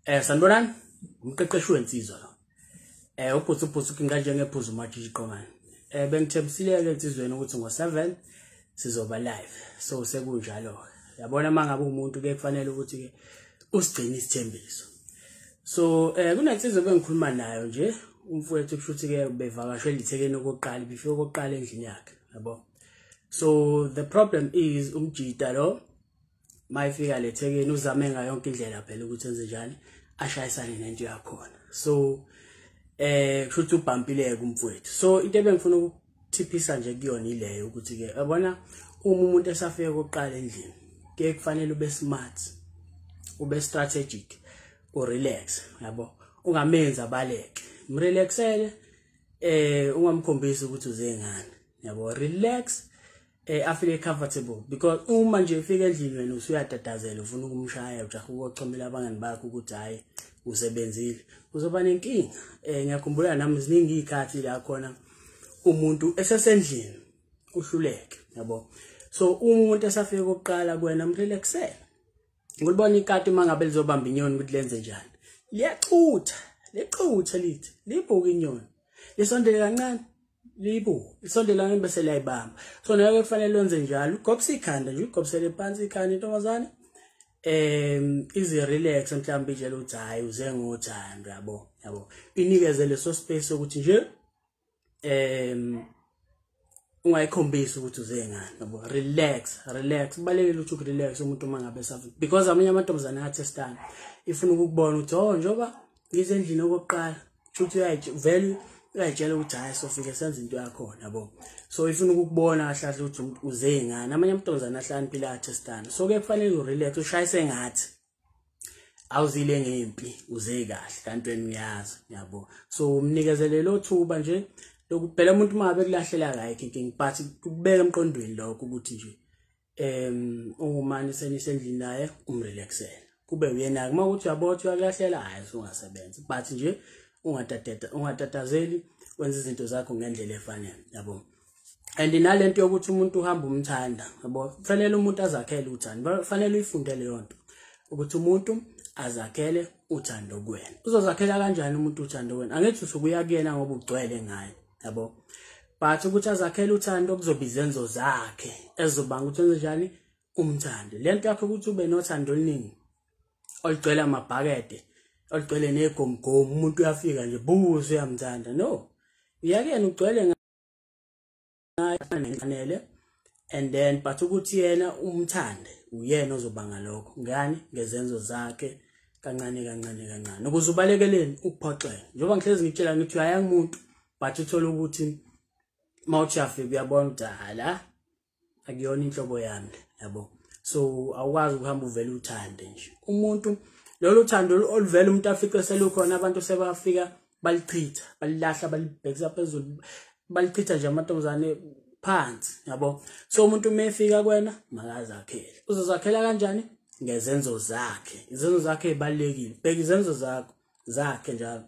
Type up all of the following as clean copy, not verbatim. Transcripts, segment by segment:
Sanibonani, umqeqeshi wensizwa lo. Ubhutsu kinganjengephuzu majiji qongane. Bengithembisile ke ensizweni ukuthi ngo7 sizoba live. So sekunjalo. Yabona mangabe umuntu ke kufanele ukuthi ke usigcine isithembiso. So kunensizwa bengikhuluma nayo nje, umfowethu kushuthi ke bevakashela iThekwini okokuqala, befike okokuqala endlini yakhe, yabo. So the problem is umjita lo mayifika leThekwini uzame ngayo yonke indlela phela ukuthi enze njani ashayisane nento yakhona. So kushuthi ubhampileke umfowethu. So into ebengifuna ukuthiphisa nje kuyona ileyo ukuthi ke yabona uma umuntu esafika kokuqala endlini ke kufanele ube smart, ube strategic, urelax, yabo, ungamenzi abaleke, mrelaxele, ungamkhombisi ukuthi uze ngani, yabo, relax, afeel comfortable, because uma nje ufika endlini wena usuyatatazela ufuna ukumshaya, ujaha ukuchomela abangani bakho ukuthi hayi usebenzile, uzoba nenkinga. Ngiyakhumbula nami ziningi izikhathi la khona umuntu esesendlini uhluleke, yabo. So uma umuntu esafika kokuqala kuwena mrelaxele. Ngulibona ikati mangabe lizobamba inyoni ukuthi lenze njani, liyachutha, lichutha lithi libuka inyoni, lisondele kancane, libuka, lisondele kancane bese liyayibamba. So nawe kufanele wenze njalo, ugobise ikhanda nje, ugobisele phansi ikhanda intombazane, ize relax, mhlawumbe nje ukuthi hayi uze ngothando, yabo, yabo, inikeze leso space ukuthi nje ungayikhombisi ukuthi uze ngani, yabo, relax, relax. Kubalekile ukuthi ukurelax umuntu uma ngabe esafika, because amanye amantombazane ayathestana, ifuna ukukubona ukuthi oh njengoba ngize endlini okokuqala kushuthi vele uyayitshela ukuthi hayi sofike senze into yakhona, yabo. So ifuna ukukubona kahle kahle ukuthi umuntu uze ngani. Amanye amantombazane ahlakaniphile ayathestana, so ke kufanele urelax, ushayise ngathi awuzile ngempi, uze kahle kanti wena uyazi, yabo. So umnikezele lo thuba nje lokuphela umuntu uma ngabe kulahlela akayikho inkinga, but ukubeka emqondweni lokho ukuthi nje uma nisendlini naye umrelaxele, kube uyena uma uthi uyabotha uyakulahlela, hayi usungasebenza, but nje ungatatazeli, wenza izinto zakho ngendlela efanele, yabo. And nalento yokuthi umuntu uhamba umthanda, yabo, kufanele umuntu azakhele uthando, kufanele uyifunde leyo nto ukuthi umuntu azakhele uthando kuwena. Uzozakhela kanjani umuntu uthando kuwena? Angithi usukuya kuyena ngoba ugcwele ngaye, yabo, but ukuthi azakhele uthando kuzoba izenzo zakhe ezobanga ukuthi enze njani umthando. Lento yakho ukuthi ube nothando oluningi olugcwele amabhakede, olugcwele negomgomo, umuntu uyafika nje buze uyamthanda, no, uyakuyena ugcwele ngaye, and then but ukuthi yena umthande uyena ozobanga lokho ngani ngezenzo zakhe kancane kancane kancane, ukuze ubalekeleni ukuphoxeka. Njengoba ngihlezi ngitshela ngithi uyaya kumuntu, but uthola ukuthi mawuthi uyafika uyabona ukuthi hala akuyona inhlobo yami, yabo. So awukwazi ukuhamba uvele uthande nje umuntu, lolu thando oluvela umuntu afike selukhona, abantu sebafika balichitha, balilahla, balibhekisa phezulu, balichitha nje amantombazane phansi, yabo. So umuntu uma efika kuwena makazakhele. Uzozakhela kanjani? Ngezenzo zakhe. Izenzo zakhe zibalulekile, bheka izenzo zakho zakhe njalo,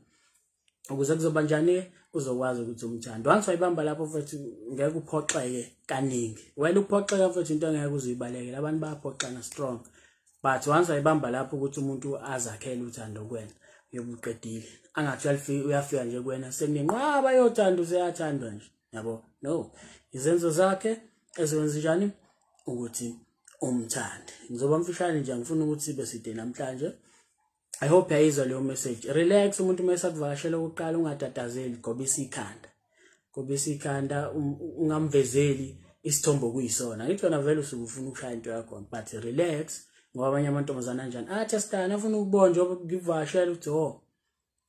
ukuze kuzoba njani uzokwazi ukuthi umthando. Once wayibamba lapho futhi ngeke uphoxeke kaningi. Wena uphoxeka futhi into engeke uzibalekele, abantu bayaphoxana strong, but once wayibamba lapho ukuthi umuntu azakhele uthando kuwena, uyobuqedile. Angathi uyafika nje kuwena sekunenqwaba yothando, useyathandwa nje, yabo. No, izenzo zakhe eziwenza njani ukuthi umthande. Ngizoba mfishane nje, ngifuna ukuthi sibe side namhlanje. I hope yayizwa leyo message. Relax umuntu uma esakuvakashela okokuqala, ungatatazeli, gobisa ikhanda, gobisa ikhanda, ungamvezeli isithombe okuyisona. Ngithi wena vele usuke ufuna ukushaya into yakho, but relax, ngoba abanye amantombazane anjani athestana, afuna ukubona njengoba ngivakashela ukuthi oh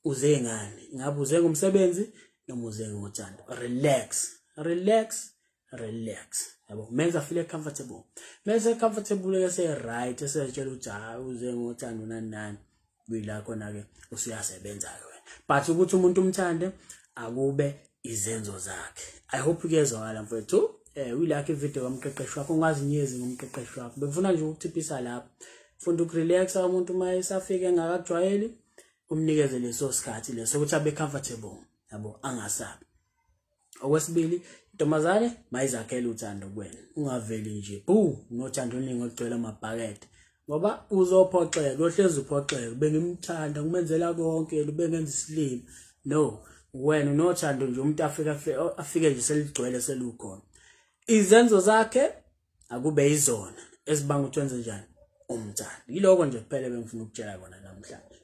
uze ngani, ngabe uze ngomsebenzi noma uze ngothando. Relax, relax, relax, yabo, menza feel comfortable, menza comfortable ke se right, esezitshela ukuthi hayi uze ngothando nani nani, kuyila khona ke usuyasebenza ke wena. But ukuthi umuntu umthande akube izenzo zakhe. I hope kuyezwakala mfowethu. Uyilike ivideo kamqeqeshi wakho, ungazinyezi ngomqeqeshi wakho. Bengifuna nje ukuthiphisa lapho, funda ukurelaxa umuntu uma esafika engakajwayeli, umnikeze leso sikhathi leso ukuthi abe comfortable, yabo, angasabi. Okwesibili, intombazane mayizakhele uthando kuwena, ungaveli nje bu nothando oluningi olugcwele amabhakede, Ngoba uzophoxeka, uyohlezi uphoxeka. Bengimthanda, ngimenzela konke, bengenza isilima. No, wena unothando nje, umuntu afike nje seligcwele selukhona. Izenzo zakhe akube yizona ezibanga ukuthi wenze njani, umthando. Yiloko nje kuphela bengifuna ukutshela kona namhlanje.